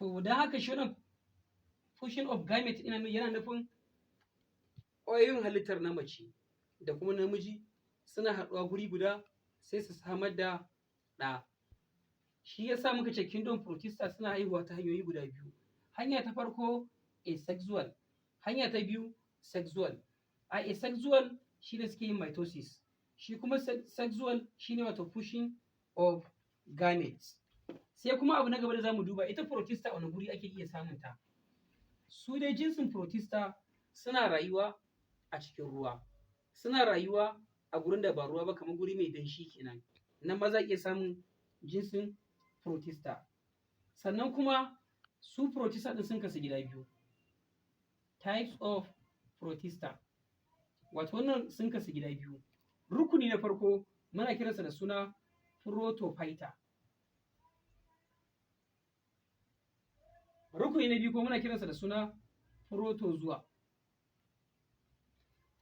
To don haka shi wannan fusion of gamete yana nufin ƙwayoyin halittar na mace da kuma namiji suna haɗuwa guri guda sai su samar da ɗa. Shi ya sa muka ce kingdom Protista suna haihuwa ta hanyoyi guda biyu. Hanya ta farko asexual, hanya ta biyu sexual. A asexual shi ne suke yin mitosis, shi kuma sexual shi ne wato fusion of gametes. Sai kuma abu na gaba da za mu duba, ita Protista a wane guri ake iya samun ta? Su dai jinsin Protista suna rayuwa a cikin ruwa, suna rayuwa a gurin da ba ruwa ba, kamar guri mai danshi kenan, nan ma za a iya samun jinsin Protista. Sannan kuma su Protista ɗin sun kasu gida biyu. Types of Protista. Wato wannan sun kasu gida biyu. Rukuni na farko muna kiransa da suna Protophyta. Rukuni na biyu kuma muna kiransa da suna Protozoa.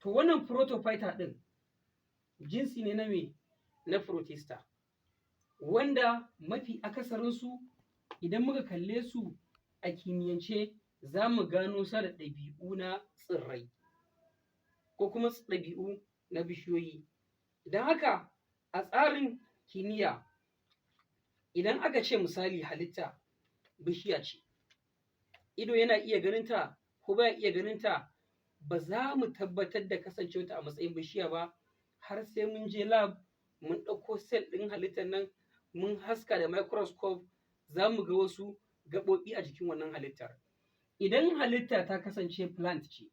To wannan Protophyta ɗin jinsi ne na me? Na Protista. Wanda mafi akasarinsu idan muka kalle su a kimiyyance, za mu gano suna da ɗabi'u na tsirrai ko kuma ɗabi'u na bishiyoyi. Don haka a tsarin kimiyya, idan aka ce misali halitta bishiya ce, ido yana iya ganinta ko baya iya ganinta, ba za mu tabbatar da kasancewarta a matsayin bishiya ba har sai mun je lab mun ɗauko cell ɗin halittar nan mun haska da microscope, za mu ga wasu gaɓoɓi a jikin wannan halittar. Idan halitta ta kasance plant ce,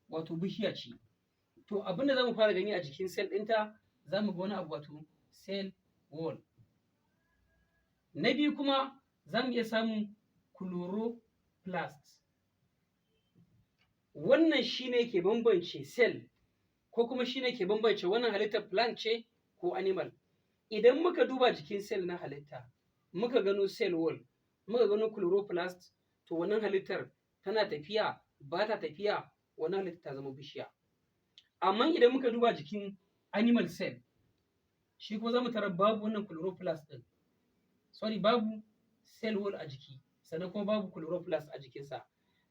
wato bishiya ce, to abin da za mu fara gani a jikin cell ɗinta, za mu ga wani abu, wato cell wall. Na biyu kuma za mu iya samun chloroplast. Wannan shi ne ke bambance cell ko kuma shi ne ke bambance wannan halittar plant ce ko animal. Idan muka duba jikin cell na halitta, muka gano cell wall, muka gano chloroplast, to wannan halittar tana tafiya, ba ta tafiya, wannan halittar ta zama bishiya. Amma idan muka duba jikin animal cell, shi kuma za mu tarar babu wannan chloroplast ɗin. Sorry, babu cell wall a jiki, sannan kuma babu chloroplast a jikinsa.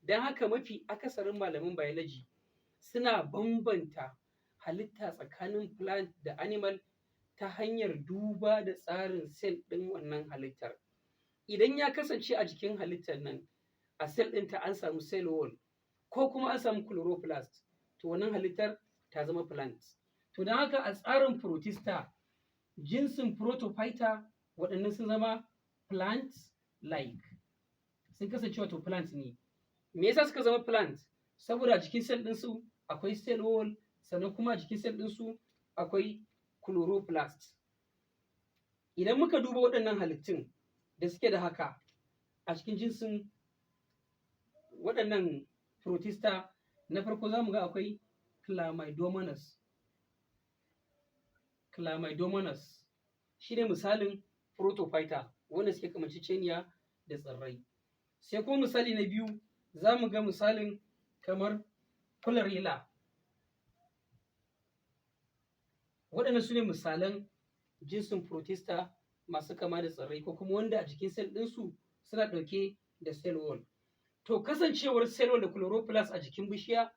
Don haka mafi akasarin malaman biology suna bambanta halitta tsakanin plant da animal ta hanyar duba da tsarin cell ɗin wannan halittar. Idan ya kasance a jikin halittar nan, a cell ɗinta an samu cell wall ko kuma an samu chloroplast, to wannan halittar ta zama plant. To don haka a tsarin Protista, jinsin Protophyta waɗannan sun zama plant like. Sun kasance wato plant ne. Me yasa suka zama plant? Saboda a jikin cell ɗinsu akwai cell wall, sannan kuma a jikin cell ɗinsu akwai chloroplast. Idan muka duba waɗannan halittun da suke da haka a cikin jinsin waɗannan Protista, na farko za mu ga akwai Chlamydomonas. Chlamydomonas shi ne misalin Protophyta wanda suke kamanceceniya da tsirrai. Sai kuma misali na biyu, za mu ga misalin kamar Chlorella. Waɗannan su ne misalan jinsin Protista masu kama da tsirrai ko kuma wanda a jikin cell ɗinsu suna ɗauke da cell wall. To kasancewar cell wall da chloroplast a jikin bishiya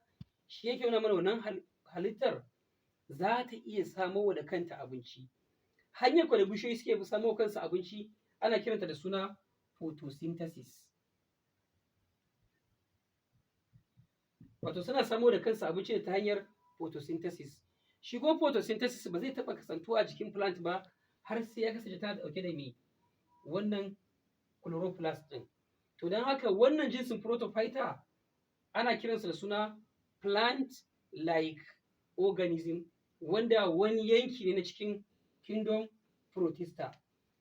shi yake nuna mana wannan halittar za ta iya samowa da kanta abinci. Hanyar da bishiyoyi suke samo kansu abinci ana kiranta da suna photosynthesis. Wato suna samo da kansu abinci ne ta hanyar photosynthesis. Shi kuma photosynthesis ba zai taɓa kasantuwa a jikin plant ba har sai ya kasance tana ɗauke da me? Wannan chloroplast ɗin. To don haka wannan jinsin Protophyta ana kiransa da suna plant like organism, wanda wani yanki ne na cikin kingdom Protista.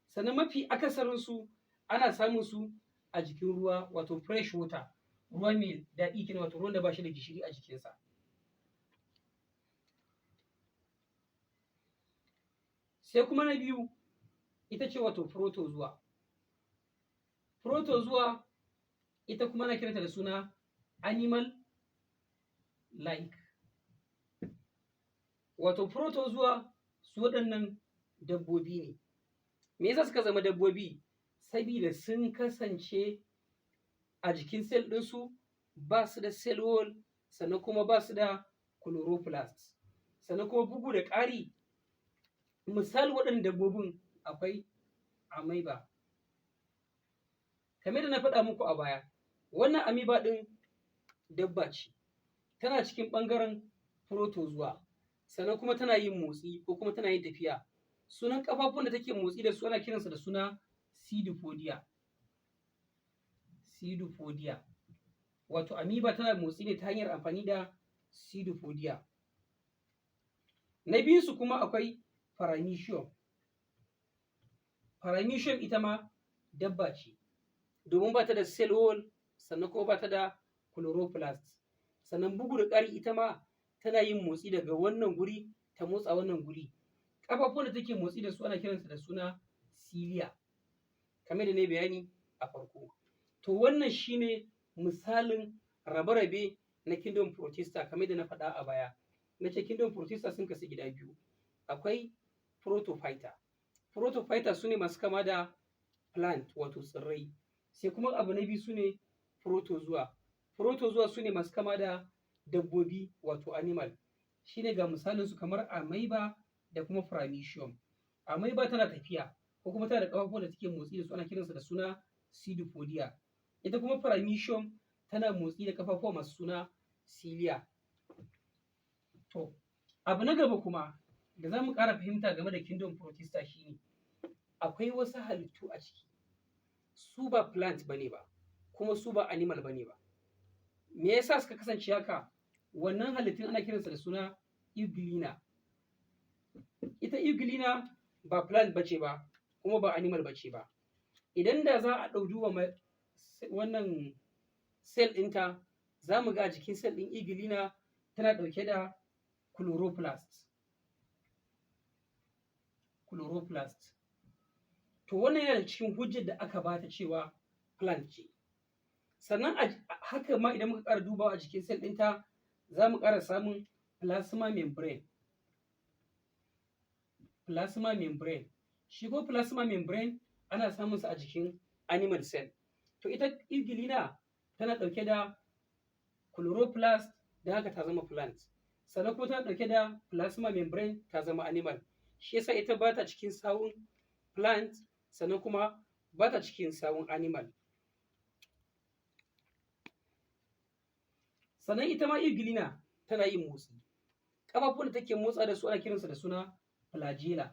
Sannan mafi akasarinsu ana samun su a jikin ruwa, wato fresh water, ruwa mai daɗi kenan, wato ruwan da ba shi da gishiri a jikinsa. Sai kuma na biyu ita ce wato protozoa. Protozoa ita kuma ana kiranta da suna animal like. Wato protozoa su waɗannan dabbobi ne. Me yasa suka zama dabbobi? Sabida sun kasance A jikin cell ɗinsu ba su da cell wall, sannan kuma ba su da chloroplast. Sannan kuma bugu da ƙari, misali waɗannan dabbobin akwai amoeba. Kamar yadda na faɗa muku a baya, wannan amoeba ɗin dabba ce, tana cikin ɓangaren protozoa, sannan kuma tana yin motsi ko kuma tana yin tafiya. Sunan ƙafafuwan da take motsi da su ana kiransu da suna pseudopodia. Pseudopodia. Wato amoeba tana motsi ne ta hanyar amfani da pseudopodia. Na biyunsu kuma akwai paramecium. Paramecium ita ma dabba ce, domin ba ta da cell wall, sannan kuma ba ta da chloroplast. Sannan bugu da ƙari, ita ma tana yin motsi daga wannan guri ta motsa wannan guri. Ƙafafuwan da take motsi da su ana kiransu da suna cilia, kamar yadda na yi bayani a farko. To, wannan shi ne misalin rabe-rabe na kingdom Protista. Kamar yadda na faɗa a baya, na ce kingdom Protista sun kasu gida biyu. Akwai Protophyta. Protophyta su ne masu kama da plant, wato tsirrai. Sai kuma abu na biyu su ne Protozoa. Protozoa su ne masu kama da dabbobi, wato animal. Shi ne ga misalinsu kamar amoeba da kuma paramecium. Amoeba tana tafiya ko kuma tana da ƙafafuwan da take motsi da su, ana kiransu da suna pseudopodia. Ita kuma paramecium tana motsi da ƙafafuwa masu suna cilia. To, abu na gaba kuma da za mu ƙara fahimta game da kingdom Protista shi ne akwai wasu halittu a ciki, su ba plant ba ne ba, kuma su ba animal ba ne ba. Me yasa suka kasance haka? Wannan halittun ana kiransa da suna Euglena. Ita Euglena ba plant ba ce ba, kuma ba animal ba ce ba. Idan da za a ɗau duba wannan cell ɗinta, za mu ga a jikin cell ɗin Euglena tana ɗauke da chloroplast. Chloroplast. To, wannan yana da cikin hujjar da aka bata cewa plant ce. Sannan haka ma idan muka ƙara dubawa a jikin cell ɗinta, za mu ƙara samun plasma membrane. Plasma membrane. Shi ko plasma membrane ana samun sa a jikin animal cell. To, ita Euglena tana ɗauke da chloroplast, don haka ta zama plant. Sannan kuma tana ɗauke da plasma membrane, ta zama animal. Shi yasa ita ba ta cikin sawun plant, sannan kuma ba ta cikin sawun animal. Sannan ita ma Euglena tana yin motsi. Ƙafafuwan da take motsa da su ana kiransu da suna flagella.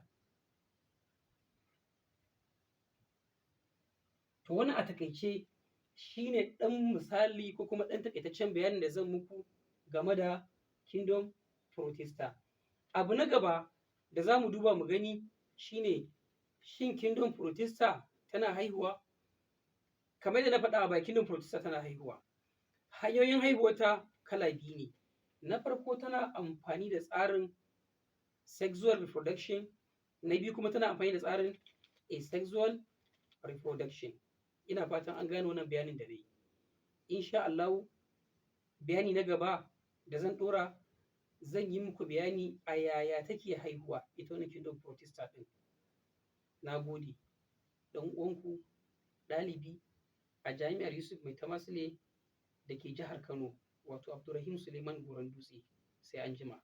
To, wannan a taƙaice shi ne ɗan misali ko kuma ɗan taƙaitaccen bayanin da zan muku game da kingdom Protista. Abu na gaba da za mu duba mu gani shi ne, shin kingdom Protista tana haihuwa? Kamar yadda na faɗa a baya, kingdom Protista tana haihuwa. Hanyoyin haihuwarta kala biyu ne. Na farko, tana amfani da tsarin sexual reproduction. Na biyu kuma, tana amfani da tsarin asexual reproduction. Ina fatan an gane wannan bayanin da na yi. Insha Allahu, bayani na gaba da zan ɗora, zan yi muku bayani a yaya take haihuwa ita wannan kingdom Protista ɗin. Na gode. Ɗan uwanku, ɗalibi a Jami'ar Yusuf Maitama Sule da ke jihar Kano, wato Abdulrahim Suleiman Goron Dutse. Sai anjima.